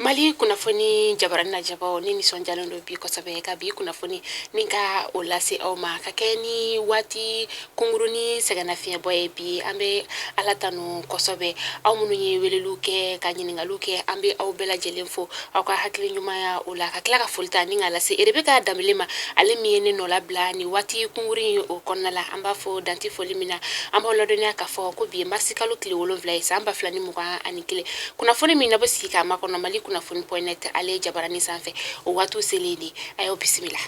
Mali kunnafoni jabarani na jabaw ni nisɔndiyalen don bi kosɛbɛ ka bi kunnafoni ni ka o lase aw ma ka kɛ ni waati kunkuruni sɛgɛnnafiɲɛbɔ ye. Bi an bɛ Ala tanu kosɛbɛ. Aw minnu ye weleliw kɛ ka ɲininkaliw kɛ, an bɛ aw bɛɛ lajɛlen fo aw ka hakili ɲumanya o la, ka tila ka foli ta ni ka lase Rebeka Danbele ma, ale min ye ne nɔlabila ni waati kunkurun in o kɔnɔna la. An b'a fɔ dan tɛ foli min na. An b'aw ladɔnniya k'a fɔ ko bi ye marisikalo tile 7 ye san 2021. Kunnafoni min na bɛ sigi k'a makɔnɔ Mali kunnafoni point net ale jabarani sanfɛ, o waati selen de a y'aw bisimila.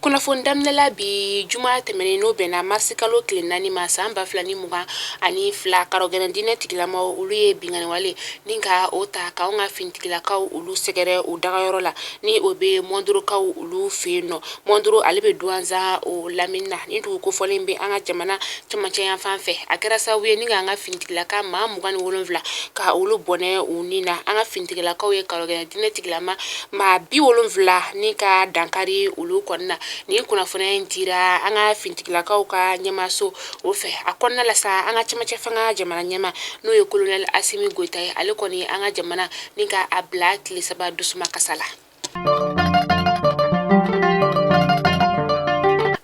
Kunnafoni daminɛla bi juma tɛmɛnen, n'o bɛnna marisikalo tile 4 ma san 2022, karɔgɛlɛn diinɛ tigilamaw olu ye binkanniwale ni ka o ta k'anw ka finitigilakaw olu sɛgɛrɛ u dagayɔrɔ la, ni o bɛ Mɔndorokaw olu fɛ yen nɔ. Mɔndoro ale bɛ Duwanza o lamini na. Ni dugu kofɔlen bɛ an ka jamana cɛmancɛ yanfan fɛ. A kɛra sababu ye ni k'an ka finitigilaka maa 27 ka olu bɔnɛ u ni na. An ka finitigilakaw ye karɔgɛlɛn diinɛ tigilama maa 70 ni ka dankari olu kɔni na. Nin kunnafoniya in dira an ka finitigilakaw ka ɲɛmaaso o fɛ. A kɔnɔna la sa, an ka cɛmancɛ fanga jamana ɲɛmaa, n'o ye kolonɛli Asimi Goyita ye, ale kɔni an ka jamana ni ka a bila tile 3 dusuma kasa la.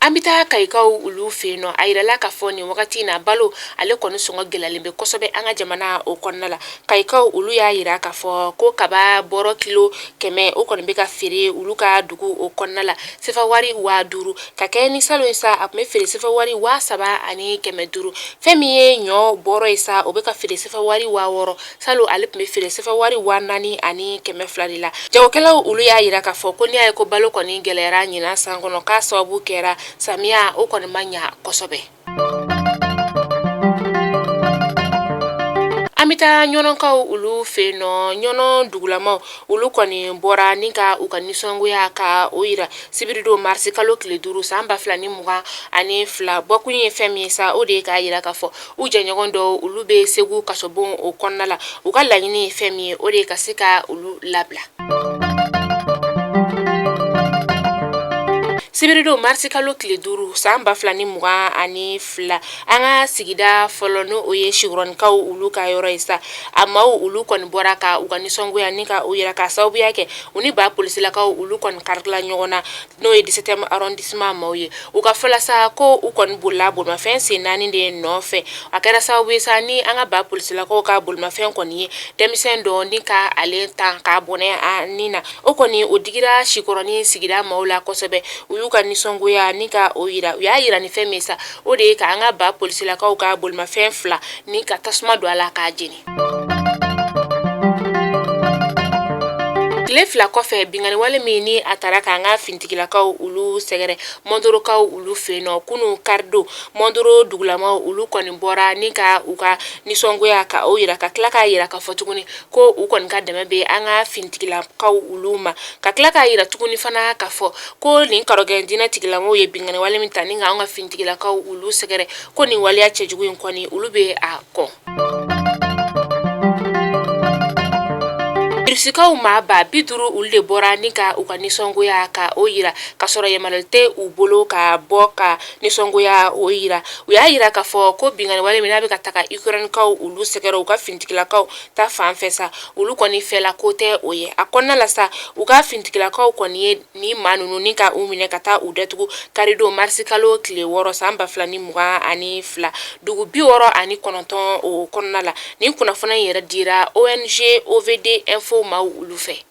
An bɛ taa Kayikaw olu fɛ yen nɔ. A yirala k'a fɔ nin wagati in na, balo ale kɔni sɔngɔ gɛlɛyalen bɛ kosɛbɛ an ka jamana o kɔnɔna la. Kayikaw olu y'a yira k'a fɔ ko kaba bɔrɔ kilo 100, o kɔni bɛ ka feere olu ka dugu o kɔnɔna la sefa wari 5000, ka kɛ ni salon ye sa, a tun bɛ feere sefa wari 3500. Fɛn min ye ɲɔ bɔrɔ ye sa, o bɛ ka feere sefa wari 6000. Salon ale tun bɛ feere sefa wari 4200 de la. Jagokɛlaw olu y'a yira k'a fɔ ko n'i y'a ye ko balo kɔni gɛlɛyara ɲinan san kɔnɔ, k'a sababu kɛra samiya o kɔni ma ɲa kosɛbɛ. An bɛ taa Ɲɔnɔkaw olu fɛ yen nɔ. Ɲɔnɔ dugulamaw olu kɔni bɔra ni ka u ka nisɔngoya ka o yira sibiridon marisi kalo tile 5 san 2022. Bɔkun ye fɛn min ye sa, o de ye k'a yira k'a fɔ u jɛɲɔgɔn dɔw olu bɛ Segu kasobon o kɔnɔna la. U ka laɲini ye fɛn min ye, o de ye ka se ka olu labila. Sibiridon marisi kalo tile 5 san 2022, an ka sigida fɔlɔ, n'o o ye Sikɔrɔnikaw olu ka yɔrɔ ye sa, a maaw olu kɔni bɔra ka u ka nisɔngoya ni ka o yira k'a sababuya kɛ u ni ba polisilakaw olu kɔni karila ɲɔgɔn na, n'o ye 17e arrondissement maaw ye. U ka fɔ la sa, ko u kɔni bolila bolimafɛn sen 4 de nɔfɛ. A kɛra sababu ye sa ni an ka ba polisilakaw ka bolimafɛn kɔni ye denmisɛn dɔ ni ka ale tan k'a bɔnɛ a ni na. O kɔni o digira Sikɔrɔni sigida maaw la kosɛbɛ. U y'u ka nisɔngoya ni ka o yira. U y'a yira ni fɛn min sa, o de ye ka an ka ba polisilakaw ka bolimafɛn 2 ni ka tasuma don a la k'a jeni. Tile 2 kɔfɛ, binkanniwale min ni a taara k'an ka finitigilakaw olu sɛgɛrɛ Mɔndorokaw olu fɛ yen nɔ kunun karidon, Mɔndoro dugulamaw olu kɔni bɔra ni ka u ka nisɔngoya ka o yira, ka tila k'a yira k'a fɔ tuguni ko u kɔni ka dɛmɛ bɛ an ka finitigilakaw olu ma, ka tila k'a yira tuguni fana k'a fɔ ko nin karɔgɛn diinɛ tigilamaw ye binkanniwale min ta ni ka an ka finitigilakaw olu sɛgɛrɛ, ko nin waleya cɛjugu in kɔni olu bɛ a kɔn. Irisikaw maa 50,000 olu de bɔra ni ka u ka nisɔngoya ka o yira, ka sɔrɔ yamaruya tɛ u bolo ka bɔ ka nisɔngoya o yira. U y'a yira k'a fɔ ko binkanniwale min n'a bɛ ka taga Ukrainekaw olu sɛgɛrɛ u ka finitigilakaw ta fan fɛ sa, olu kɔni fɛla ko tɛ o ye. A kɔnɔna la sa, u ka finitigilakaw kɔni ye ni maa ninnu ni ka u minɛ ka taa u datugu karidon marisi kalo tile 6 san 2022, dugu 69 o kɔnɔna la. Nin kunnafoni in yɛrɛ dira ONG OVD Info maaw olu fɛ.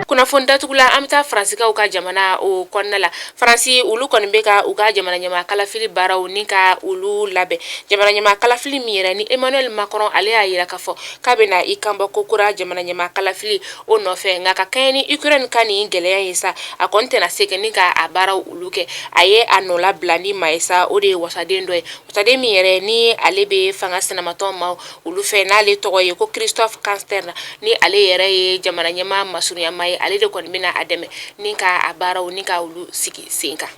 Kunnafoni datugula, an bɛ taa Faransikaw ka jamana o kɔnɔna la. Faransi olu kɔni bɛ ka u ka jamana ɲɛmaa kalafili baaraw ni ka olu labɛn. Jamana ɲɛmaa kalafili min yɛrɛ ni Emmanuel Macron ale y'a yira k'a fɔ k'a bɛna i kanbɔ kokura jamana ɲɛmaa kalafili o nɔfɛ, nka ka kɛɲɛ ni Ukraine ka nin gɛlɛya ye sa, a kɔni tɛna se kɛ ni ka a baaraw olu kɛ. A ye a nɔlabila ni maa ye sa, o de ye wasaden dɔ ye, wasaden min yɛrɛ ni ale bɛ fanga sinamatɔn maaw olu fɛ, n'ale tɔgɔ ye ko Christophe Castaner, ni ale yɛrɛ ye jamana ɲɛmaa masurunyama ye. Ale de kɔni bɛna a dɛmɛ ni ka a baaraw ni ka olu sigi sen kan.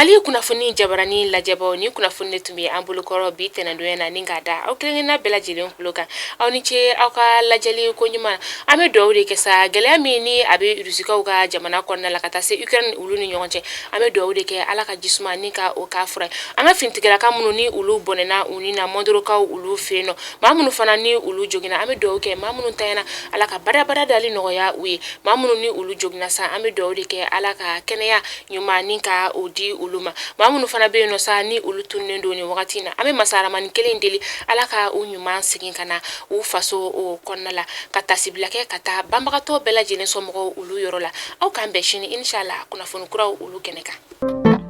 Mali kunnafoni jabarani lajɛbaw, ni kunnafoni de tun bɛ an bolokɔrɔ bi tɛnɛndonya na, ni k'a da aw kelenkelenna bɛɛ lajɛlen tulo kan. Aw ni ce aw ka lajɛli ko ɲuman. An bɛ dugawu de kɛ sa, gɛlɛya min ni a bɛ Rusikaw ka jamana kɔnɔna la ka taa se Ukraine olu ni ɲɔgɔn cɛ, an bɛ dugawu de kɛ Ala ka jisuma ni ka o k'a fura ye. An ka finitigilaka minnu ni olu bɔnɛna u ni na Mondorokaw olu fɛ yen nɔ, maa minnu fana ni olu joginna, an bɛ dugawu kɛ maa minnu tanyana, Ala ka badabada dali nɔgɔya u ye. Maa minnu ni olu joginna sa, an bɛ dugawu de kɛ Ala ka kɛnɛya ɲuman ni ka o di olu ma. Maa minnu fana bɛ yen nɔ sa ni olu tununnen don nin wagati in na, an bɛ masa Aramani kelen deli Ala ka u ɲuman segin ka na u faso o kɔnɔna la, ka tasibila kɛ ka taa banbagatɔ bɛɛ lajɛlen somɔgɔw olu yɔrɔ la. Aw k'an bɛn sini inshallah kunnafoni kuraw olu kɛnɛ kan.